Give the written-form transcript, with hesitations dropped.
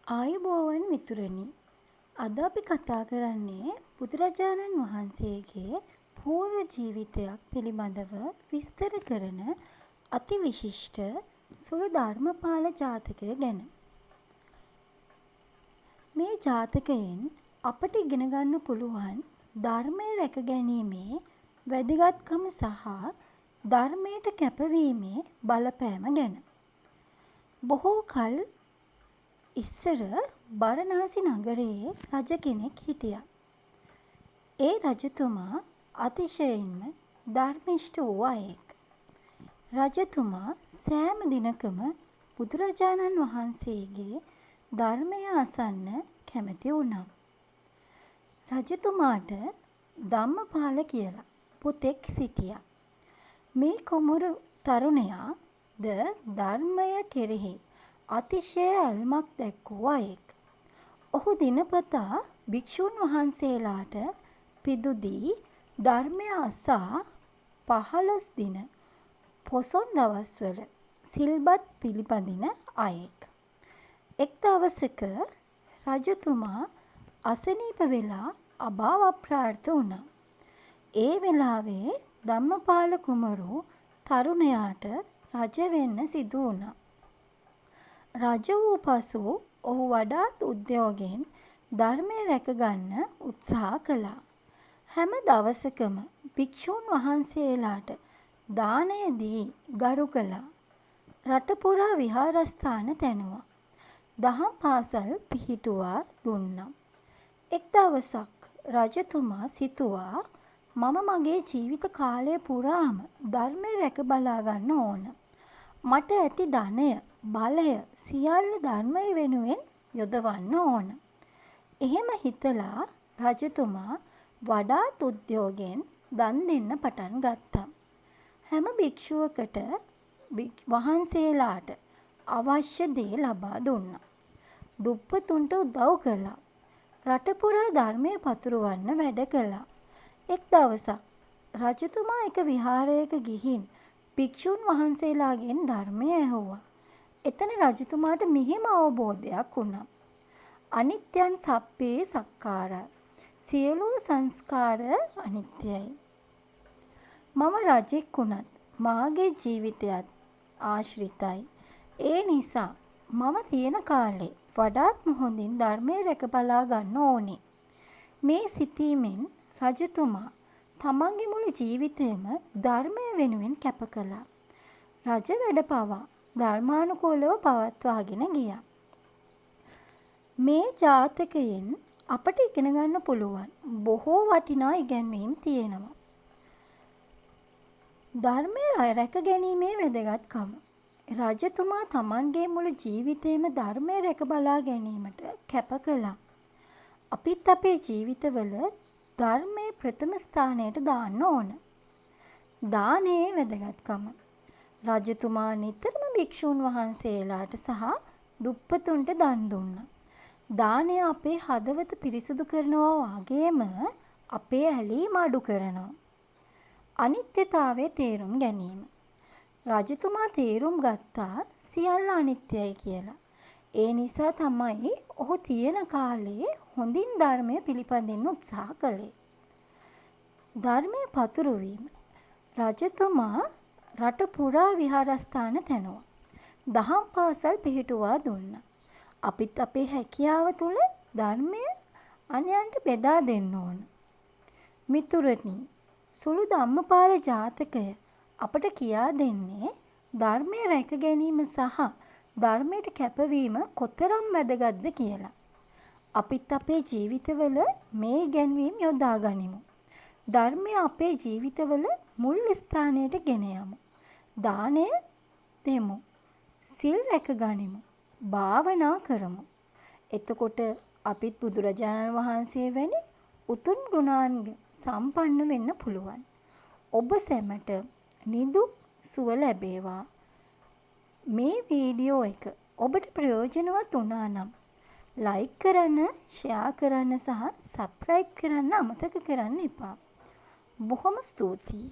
ආයුබෝවන් මිතුරනි, අද අපි කතා කරන්නේ බුදුරජාණන් වහන්සේගේ පූර්ව ජීවිතයක් පිළිබඳව විස්තර කරන අතිවිශිෂ්ට සුළු ධර්මපාල ජාතකය ගැන. මේ ජාතකයෙන් අපට ඉගෙන ගන්න පුළුවන් ධර්මය රැක ගැනීමේ වැදගත්කම සහ ධර්මයට කැපවීමේ බලපෑම ගැන. බොහෝ කල් ඉස්සර බරණාසි නගරයේ රජ කෙනෙක් හිටියා. ඒ රජතුමා අතිශයින්ම ධර්මිෂ්ඨ වූ අයෙක්. රජතුමා සෑම දිනකම බුදුරජාණන් වහන්සේගේ ධර්මය අසන්න කැමති වුණා. රජතුමාට ධම්මපාල කියලා පුතෙක් සිටියා. මේ කුමරු තරුණයා ද ධර්මය කෙරෙහි අතිශය ඇල්මක් දැක් වූ අයෙක්. ඔහු දිනපතා භික්ෂූන් වහන්සේලාට පිදු දී ධර්මය අසා 15 දින පොසොන් දවස්වල සිල්බත් පිළිපදින අයෙක්. එක් දවසක රජතුමා අසනීප වෙලා අභාව ප්‍රාර්ථ වුණා. ඒ වෙලාවේ ධම්මපාල කුමරු තරුණයාට රජ වෙන්න සිදු වුණා. රජ වූ පසු ඔහු වඩාත් උද්‍යෝගයෙන් ධර්මය රැකගන්න උත්සාහ කළා. හැම දවසකම භික්ෂූන් වහන්සේලාට දානය දී ගරු කළා. රට පුරා විහාරස්ථාන තැනුවා. දහම් පාසල් පිහිටුවා දුන්නා. එක් දවසක් රජතුමා සිතුවා, මම මගේ ජීවිත කාලය පුරාම ධර්මය රැක බලා ගන්න ඕන. මට ඇති ධනය, බලය සියල්ල ධර්මය වෙනුවෙන් යොදවන්න ඕන. එහෙම හිතලා රජතුමා වඩාත් උද්‍යෝගයෙන් දන් දෙන්න පටන් ගත්තා. හැම භික්ෂුවකට වහන්සේලාට අවශ්‍ය දේ ලබා දුන්නා. දුප්පතුන්ට උදව් කළා. රට පුරා ධර්මය පතුරවන්න වැඩ කළා. එක් දවසක් රජතුමා එක විහාරයක ගිහින් භික්ෂූන් වහන්සේලාගෙන් ධර්මය ඇහුවා. එතන රජතුමාට මෙහෙම අවබෝධයක් වුණා. අනිත්‍යං සබ්බේ සක්කාරා. සියලුම සංස්කාර අනිත්‍යයි. මම රජෙක් වුණත් මාගේ ජීවිතයත් ආශ්‍රිතයි. ඒ නිසා මම තියෙන කාලේ වඩාත්ම හොඳින් ධර්මය රැක බලා ගන්න ඕනේ. මේ සිතීමෙන් රජතුමා තමන්ගේ මුළු ජීවිතයම ධර්මය වෙනුවෙන් කැප කළා. රජ වැඩ පවා ධර්මානුකූලව පවත්වාගෙන ගියා. මේ ජාතකයෙන් අපට ඉගෙන ගන්න පුළුවන් බොහෝ වටිනා ඉගැන්වීම් තියෙනවා. ධර්මය රැක ගැනීමේ වැදගත්කම. රජතුමා තමන්ගේ මුළු ජීවිතයම ධර්මය රැක බලා ගැනීමට කැප කළා. අපිත් අපේ ජීවිතවල ධර්මය ප්‍රථම ස්ථානයට දාන්න ඕන. දානයේ වැදගත්කම. රජතුමා නිතරම භික්ෂූන් වහන්සේලාට සහ දුප්පතුන්ට දන් දුන්නා. දානය අපේ හදවත පිරිසුදු කරනවා වගේම අපේ ඇලීම අඩු කරනවා. අනිත්‍යතාවය තේරුම් ගැනීම. රජතුමා තේරුම් ගත්තා සියල්ල අනිත්‍යයි කියලා. ඒ නිසා තමයි ඔහු තියෙන කාලේ හොඳින් ධර්මය පිළිපදින්න උත්සාහ කළේ. ධර්මය පතුරවීම. රජතුමා රට පුරා විහාරස්ථාන තැනුවා. දහම් පාසල් පිහිටුවා දුන්නා. අපිත් අපේ හැකියාව තුළ ධර්මය අන්‍යයන්ට බෙදා දෙන්න ඕන. මිතුරනි, සුළු ධම්මපාල ජාතකය අපට කියා දෙන්නේ ධර්මය රැක ගැනීම සහ ධර්මයට කැපවීම කොතරම් වැදගත්ද කියලා. අපිත් අපේ ජීවිතවල මේ ඉගැන්වීම් යොදා ගනිමු. ධර්මය අපේ ජීවිතවල මුල් ස්ථානයට ගෙන යමු. දානය දෙමු. සිල් රැක ගනිමු. භාවනා කරමු. එතකොට අපිත් බුදුරජාණන් වහන්සේ වැනි උතුම් ගුණාංග සම්පන්න වෙන්න පුළුවන්. ඔබ සැමට නිදුක් සුව ලැබේවා. මේ වීඩියෝ එක ඔබට ප්‍රයෝජනවත් වුණා නම් ලයික් කරන්න, ෂෙයා කරන්න සහ සබ්ස්ක්‍රයිබ් කරන්න අමතක කරන්න එපා. බොහොම ස්තුතියි.